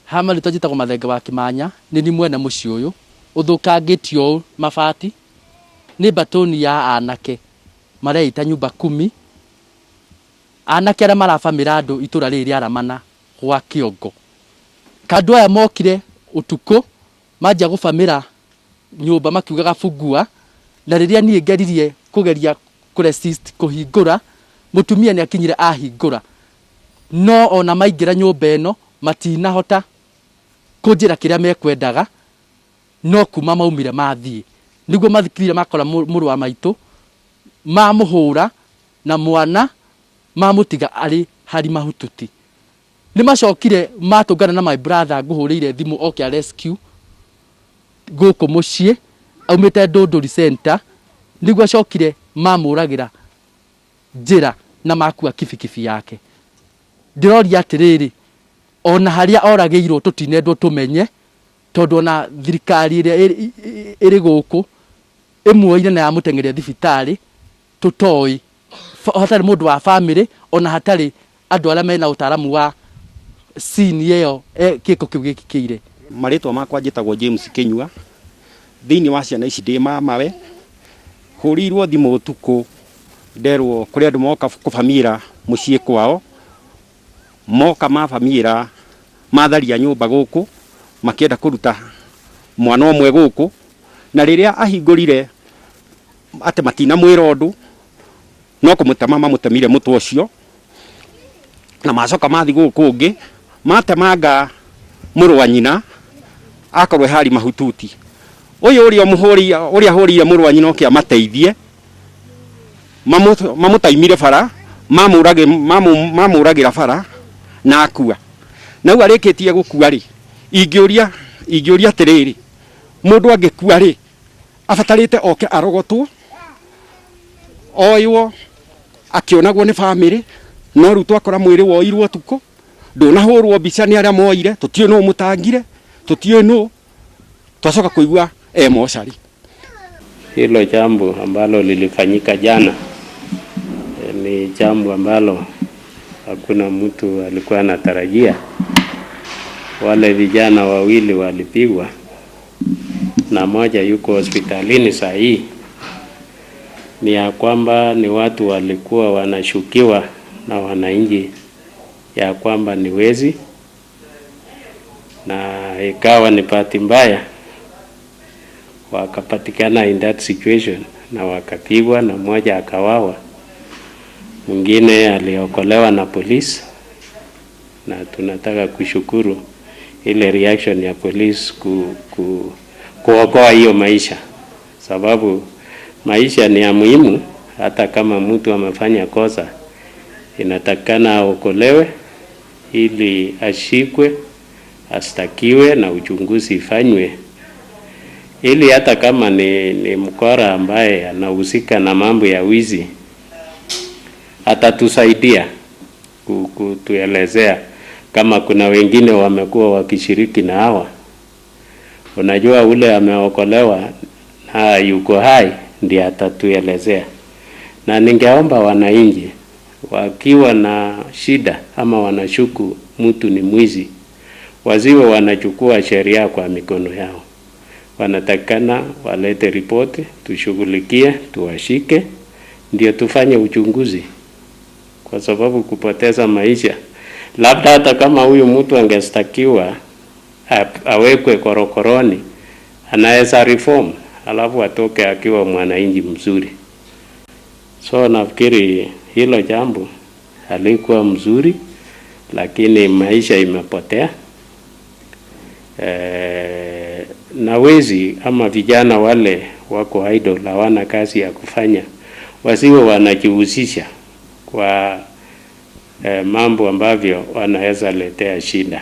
Ha marĩtwa njĩtagwo Mathenge wa Kĩmanya, nĩ niĩ mwene mũciĩ ũyũ, ũthũkangĩtio ũũ mabati nĩ mbatũni ya anake mareita nyumba kumi, anake arĩa marabamĩra andũ itũra rĩrĩ rĩa Ramana gwa Kĩongo. Kandũ aya mokire ũtukũ manjia gũbamĩra nyũmba makiugaga fungua, na rĩrĩa niĩ ngeririe kũgeria kũresist kũhingũra, mũtumia nĩ akinyire ahingũra, no ona maingĩra nyũmba ĩno matinahota kũnjĩra kĩrĩa mekwendaga, no kuma maumire mathiĩ nĩguo mathikire makora mũrũ wa maitũ mamũhũra na mwana mamũtiga arĩ hari mahututi. Nĩ macokire matũngana na my brother ngũhũrĩire thimũ oke a rescue gũkũ mũciĩ aumĩte Ndũndũri Center, nĩguo acokire mamũragĩra njĩra na makua kibikibi yake. Ndĩroria atĩrĩrĩ, ona harĩa oragĩirwo tũtinendwo tũmenye, tondũ ona thirikari ĩrĩa ĩrĩ gũkũ ĩmuoire na yamũteng'eria thibitarĩ tũtoĩ, hatarĩ mũndũ wa famĩlĩ ona hatarĩ andũ arĩa mena ũtaaramu wa scene ĩyo gĩko kĩu gĩkĩkĩire. Marĩtwa makwa njĩtagwo James Kĩnyua. Thĩinĩ wa ciana ici ndĩ mamawe. Hũrĩirwo thimũ ũtukũ nderwo kũrĩ andũ moka kũbamĩra mũciĩ kwao. Moka mabamĩra matharia nyũmba gũkũ makĩenda kũruta mwana ũmwe gũkũ, na rĩrĩa ahingũrire atĩ matinamwĩra ũndũ, no kũmũtema mamũtemire mũtwe ũcio, na macoka mathi gũkũ ũngĩ matemanga mũrũ wa nyina akorwo e hari mahututi. Ũyũ ũrĩa ũmũhũrĩire, ũrĩa ahũrĩire mũrũ wa nyina oke amateithie, mamũtaimire bara, mamũragĩra bara na akua. Na rĩu arĩkĩtie gũkua rĩ, ingĩũria atĩrĩrĩ, mũndũ angĩkua rĩ, abatarĩte oke arogotwo, oywo akĩonagwo nĩ bamĩrĩ, no rĩu twakora mwĩrĩ woirwo ũtukũ, ndũnahũrwo mbica nĩ arĩa moire, tũtiũĩ nũ mũtangire, tũtiũĩ nũ, twacoka kũigua e mocarĩ. Hilo jambo ambalo lilifanyika jana ni jambo ambalo hakuna mtu alikuwa anatarajia. Wale vijana wawili walipigwa na moja yuko hospitalini saa hii. Ni ya kwamba ni watu walikuwa wanashukiwa na wananchi ya kwamba ni wezi, na ikawa ni bahati mbaya wakapatikana in that situation na wakapigwa, na mmoja akawawa, mwingine aliokolewa na polisi. Na tunataka kushukuru ile reaction ya polisi kuokoa hiyo maisha, sababu maisha ni ya muhimu. Hata kama mtu amefanya kosa, inatakikana aokolewe ili ashikwe, astakiwe na uchunguzi ifanywe, ili hata kama ni mkora ambaye anahusika na mambo ya wizi atatusaidia kutuelezea kama kuna wengine wamekuwa wakishiriki na hawa. Unajua ule ameokolewa na yuko hai ndiye atatuelezea. Na ningeomba wananchi wakiwa na shida ama wanashuku mtu ni mwizi, wasiwe wanachukua sheria kwa mikono yao. Wanatakikana walete ripoti, tushughulikie, tuwashike, ndio tufanye uchunguzi, kwa sababu kupoteza maisha, labda hata kama huyu mtu angestakiwa awekwe korokoroni, anaweza reform alafu atoke akiwa mwananchi mzuri. So nafikiri hilo jambo halikuwa mzuri, lakini maisha imepotea. Na wezi ama vijana wale wako idle, hawana kazi ya kufanya, wasiwe wanajihusisha kwa mambo ambavyo wanaweza letea shida.